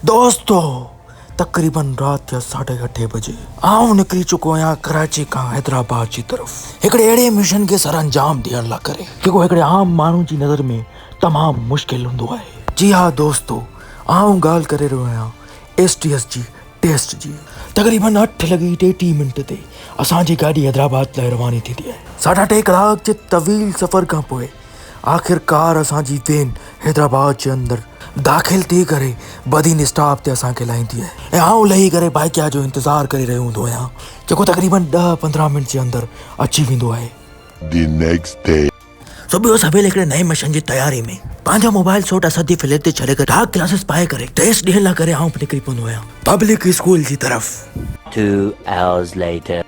دوستو تقريبن رات جا ساڍي اٺين بجي آئون نڪري چڪو آهيان ڪراچي کان حيدرآباد جي طرف هڪڙي اهڙي مشن کي سرانجام ڏيڻ لاء ڪري جيڪو هڪڙي عام ماڻهو جي نظر ۾ تمام مشڪل هوندو آهي. جي ها دوستو آئون ڳالهه ڪري رهيو آهيان ايس ٽي ايس جي ٽيسٽ جي. تقريبن اٺ لڳي ٽيٽيهه منٽ تي اسان جي گاڏي حيدرآباد لاء رواني ٿيندي آهي. ساڍا ٽي ڪلاڪ جي طويل سفر کان پوء آخرڪار اسان جي وين حيدرآباد جي اندر داخل ٿي ڪري بدين اسٽاپ تي اسان کي لاهيندي آهي ۽ آئون لهي ڪري بائيڪيا جو انتظار ڪري رهيو هوندو آهيان جيڪو تقريبن ڏهه پندرهن منٽ جي اندر اچي ويندو آهي. The next day. صبح جو سويل هڪڙي نئين مشن جي تياري ۾ پنهنجو موبائل سوٽ اسد جي فليٽ تي ڇڏي ڪري ڊارڪ گلاسز پائي ڪري ٽيسٽ ڏيڻ لاء ڪري آئون به نڪري پوندو آهيان پبلڪ اسڪول جي طرف. Two hours later.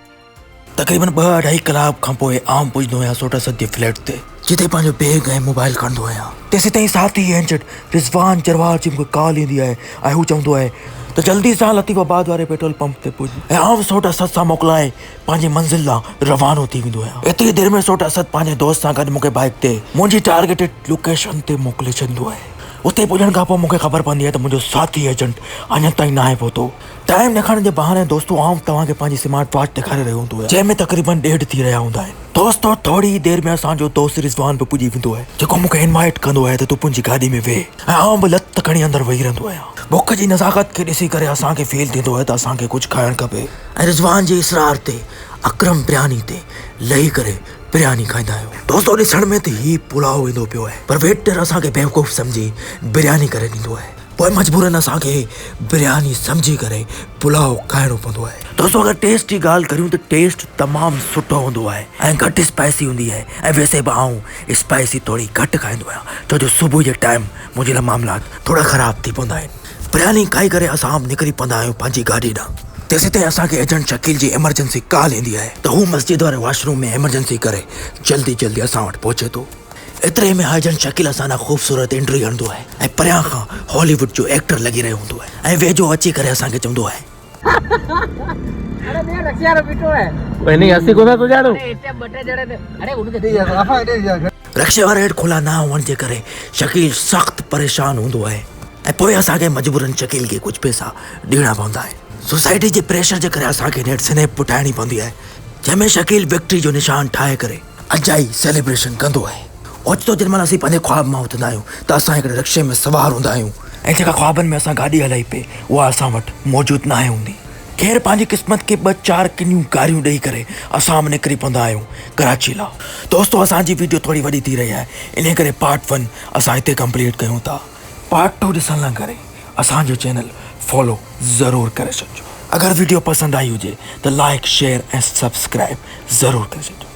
تقريبن ٻه اڍائي ڪلاڪ کان پوء آئون پڄندو آهيان سوٽ اسد جي فليٽ تي جتي پنهنجو بيگ ۽ موبائل کڻندو آهيان. تيسيتائين ساٿي ايجنٽ رضوان جروار جي مونکي ڪال ايندي آهي ۽ هو چوندو آهي ته جلدي سان لطيف آباد واري پيٽرول پمپ تي پڄ ۽ آئون سوٽ اسد سان موڪلائي پنهنجي منزل ڏانهن روانو ٿي ويندو آهيان. ايتري دير ۾ سوٽ اسد پنهنجي دوست سان گڏ مونکي بائيڪ تي منهنجي ٽارگيٽيڊ لوڪيشن تي موڪلي ڇڏيندو آهي. اتي پڄڻ کان پوء مونکي خبر پوندي آهي ته منهنجو ساٿي ايجنٽ اڃا تائين ناهي پهتو. ٽائيم ڏيکارڻ جي بهاني دوستو آئون توهان کي پنهنجي سمارٽ واچ ڏيکاري رهيو هوندو آهيان جنهن ۾ تقريبن ڏيڍ ٿي رهيا هوندا آهن. دوستو ٿوري ئي دير ۾ اسان جو دوست رضوان به پڄي ويندو آهي جيڪو مون کي انوائيٽ ڪندو آهي ته تون پنهنجي گاڏي ۾ ويهه ۽ آئون به لت کڻي اندر ويهي رهندو آهيان. بک جي نزاڪت کي ڏسي ڪري اسان کي فيل ٿيندو آهي ته اسان کي ڪجهه کائڻ کپي ۽ رضوان جي اصرار تي اڪرم برياني تي لهي ڪري برياني کائيندا آهيون. دوستو ڏسڻ ۾ ته هي پلاء ايندو پيو آهي پر ويٽر اسان کي بيوقوف سمجهي برياني ڪري ڏيندو آهي. پوء مجبورن اسان کي برياني سمجهي ڪري پلاء کائڻو پوندو آهي. دوستو اگر ٽيسٽ جي ڳالهه ڪريون ته ٽيسٽ تمام سٺو هوندو آهي ۽ گهٽ اسپائسي هوندي آهي ۽ ويسي به آئون اسپائسي ٿوري گهٽ کائيندو آهيان ڇو جو صبح جي ٽائيم منهنجي لاء معاملات ٿورا خراب ٿي پوندا آهن. برياني کائي ڪري اسان به نڪري پوندا آهيون پنهنجي گاڏي ڏانهن. تيسيتائين اسان کي ايجنٽ شڪيل جي ايمرجنسي ڪال ايندي آهي ته هو مسجد واري واش روم ۾ ايمرجنسي ڪري جلدي جلدي اسان وٽ پهچي ٿو. ايتري ۾ هائجن شڪيل اسان ڏانهن خوبصورت انٽري هڻندو آهي ۽ پريان کان هالي ووڊ جو ايڪٽر لڳي رهيو هوندو آهي ۽ ويجهو اچي ڪري اسان کي چوندو آهي. رڪشي وارا هيٺ کلا نه هئڻ جي ڪري شڪيل سخت پريشان هوندو آهي ۽ پوء اسان کي مجبورن شڪيل کي ڪجهه پئسا ڏيڻا پوندا آهن. سوسائٽي جي پريشر جي ڪري اسان کي نيٺ سنيپ به ٺاهڻي پوندي آهي جنهن ۾ شڪيل وڪٽري جو نشان ٺاهي ڪري اجائي سيليبريشن ڪندو آهي. اوچتو جنھن مھل اسين پنھنجي خواب مان اٿندا آھيون ته اسان ھڪڙي رڪشي ۾ سوار ھوندا آھيون ۽ جيڪا خوابن ۾ اسان گاڏي ھلائي پئي اھا اسان وٽ موجود ناھي ھوندي. خير پنھنجي قسمت کي ٻه چار ڪنيون گاريون ڏئي ڪري اسان به نڪري پوندا آھيون ڪراچي لا. دوستو اسان جي ويڊيو ٿوري وڏي ٿي رھي آھي انھي ڪري پارٽ ون اسان ھتي ڪمپليٽ ڪيون ٿا. پارٽ ٽو ڏسڻ لا ڪري اسان جو چينل فالو ضرور ڪري ڇڏجو. اگر ويڊيو پسند آئي ھجي ته لائيڪ شيئر ۽ سبسڪرائب ضرور ڪري ڇڏجو.